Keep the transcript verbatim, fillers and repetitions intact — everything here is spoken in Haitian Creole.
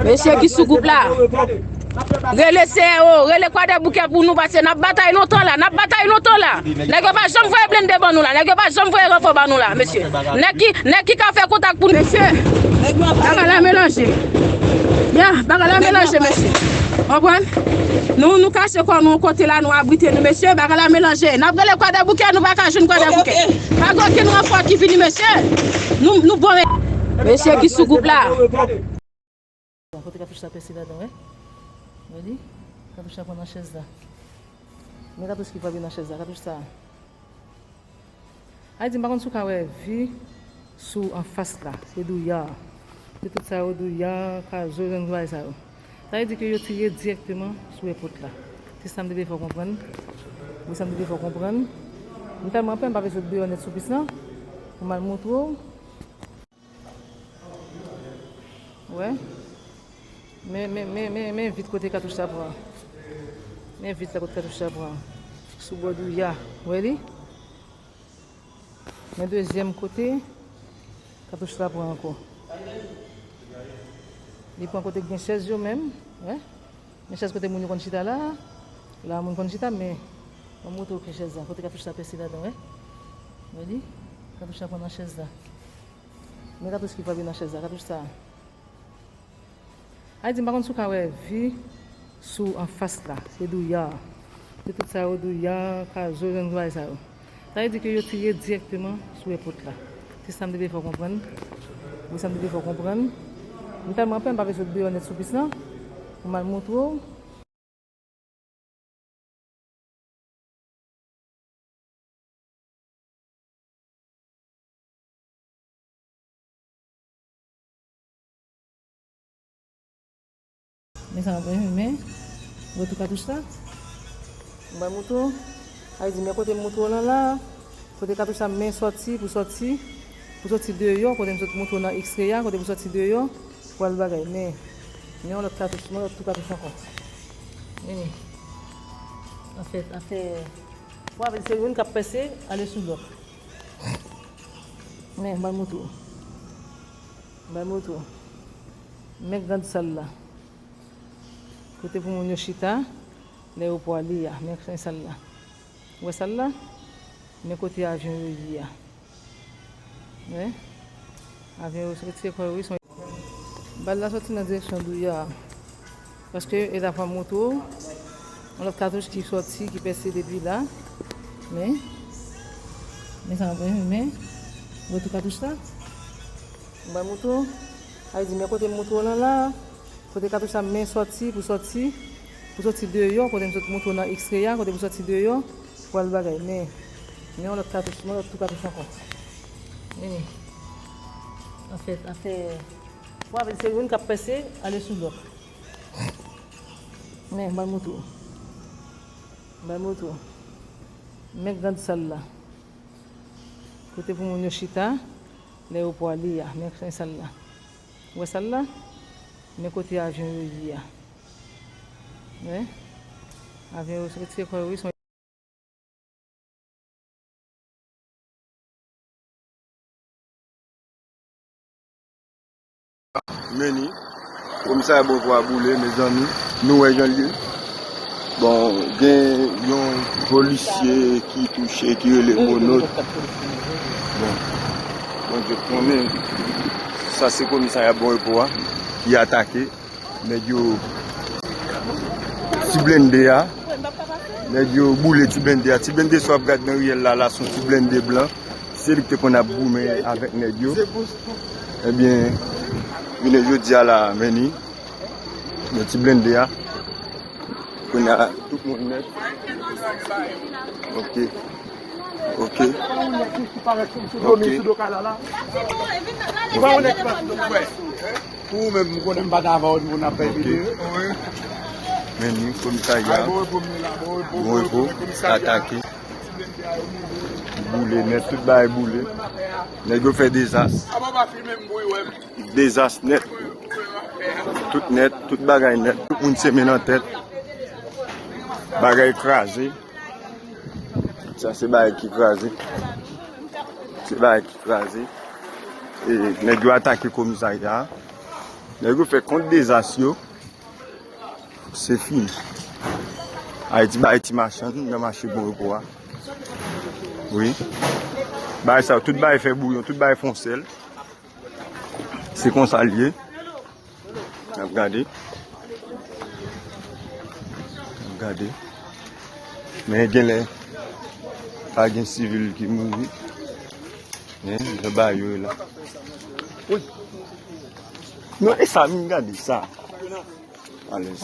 Mesye ki sou gwoup la, rele C R O, rele Kwadèboukè pou nou, paske n ap batay lontan la, n ap batay lontan la. Nèg yo pa janm voye blende ban nou la, nèg yo pa janm voye ranfò ban nou la, mesye. Nèg ki, nèg ki ka fè kontak pou nou, mesye. Bagay la melanje. Ya, bagay la melanje, mesye. Konprann? Nou, nou kache kò nou yon kote la, nou abrite nou, mesye. Bagay la melanje. N ap rele Kwadèboukè, nou pa ka jwenn Kwadèboukè. Pa gen okenn ranfò ki vini, mesye. Nou, nou bon, mesye ki sou gwoup la. Kote katouch sa pèse ladan, wè. Wè li? Katouch sa pran nan chèz la. Men katouch ki frape nan chèz la, katouch sa. Ay di, m pa konn si w ka wè vi sou anfas la. Se Douya. Se tout sa yo, Douya, Kazo, jan bagay sa yo. Sa vle di ke yo tire dirèkteman sou èpòt la. Se sa m te vle fè w konprann. Wi, sa m te vle fè w konprann. M tèlman pè, m pa vle sot deyò nèt sou pis lan. Pou m al montre w. Wè. Men, men, men, men, men vit kote katouch la pran. Men vit la kote katouch la pran. Sou bò Douya. Wè li? Men dezyèm kote katouch la pran ankò. Li pran kote k gen chèz yo menm. Wè. Men chèz kote moun yo konn chita la. La moun konn chita, men mwen montre w ki chèz la. Kote katouch la pèse ladan, wè. Wè li? Katouch la pran nan chèz la. Men katouch ki frape nan chèz la, katouch sa. Ay di, m pa konn si w ka wè vi sou anfas la. Se Douya. Se tout sa yo, Douya, Kazo, jan bagay sa yo. Sa vle di ke yo tire dirèkteman sou èpòt la. Se sa m te vle fè w konprann. Wi, sa m te vle fè w konprann. M tèlman pè, m pa vle sot deyò nèt sou pis lan. Pou m al montre w. Men sa, men, men, wè tou katouch la. M bay mouton. Ay di, men kote mouton lan la. Kote katouch la, men sòti, pou sòti, pou sòti deyò, kote m sot mouton nan ekstrè a, kote pou sòti deyò, pou al bagay. Men, men yon lòt katouch, men yon lòt tou katouch ankò. Men, afè, afè, fwa avè se youn k ap pèse, ale sou lòt. Men, bay mouton. Bay mouton. Men grand sal la. Kote pou moun yo chita, lè yo pou ale a, men sal la. Ou wè sal la? Men kote avyon yo ye a. Wè? Avyon yo retire kò yo, wi, son. Bal la sòti nan direksyon Douya a. Paske e la fwa moto, yon lòt katouch ki sòti, ki pèse depi la. Men, men sa, men, men, wè tou katouch la. Bay moto, ay di, men kote moto lan la. Kote katouch la men sòti, pou sòti, pou sòti deyò, kote m sot montre w nan ekstrè a, kote pou sòti deyò, pou al bagay. Men, men yon lòt katouch, men yon lòt tou katouch ankò. Men, anfèt, afè, fwa avè se youn k ap pèse, ale sou lòt. Men, bay moto. Bay moto. Men grand sal la. Kote pou moun yo chita, lè yo pou ale a, men sal la. Ou wè sal la? Men kote avyon yo ye a. Wè? Avyon yo retire kò yo, wi, son. Men ni, komisarya Bonpwa boule, mezanmi, nou wè jan l ye. Bon, gen yon polisye ki touche, ki rele Monod. Bon, Bondye konnen, sa se komisarya Bonrepo a ki atake. Nèg yo, ti blende a, nèg yo boule ti blende a. Ti blende sa w ap gad nan riyèl la, la se yon ti blende blan. Se li ki te konn ap goumen avèk nèg yo. Ebyen, jounen jodi a la, men ni, men ti blende a. Kounye a, tout moun nèt. Ok. Ok. Ok. Pou ou menm, m konnen m pa ta avè w, nou konn ap fè videyo. Men ni komisarya. Bon repo, atake. Boule nèt, tout bagay boule. Nèg yo fè dezas. Dezas nèt. Tout nèt, tout bagay nèt. Tout moun semen nan tèt. Bagay kraze. Sa se bagay ki kraze. Se bagay ki kraze. E nèg yo atake komisarya a. Nèg yo fè kont dezas yo. Se fini. Ayiti bay ti machann nan mache Bon Repo a. Wi. Bagay sa, tout bagay fè bouyon, tout bagay fè yon sèl. Se konsa l ye. N ap gade. N ap gade. Men genlè pa gen sivil ki mouri. Men jan bagay yo ye la. Wi. Non, e sa, vin gade sa. Alèz.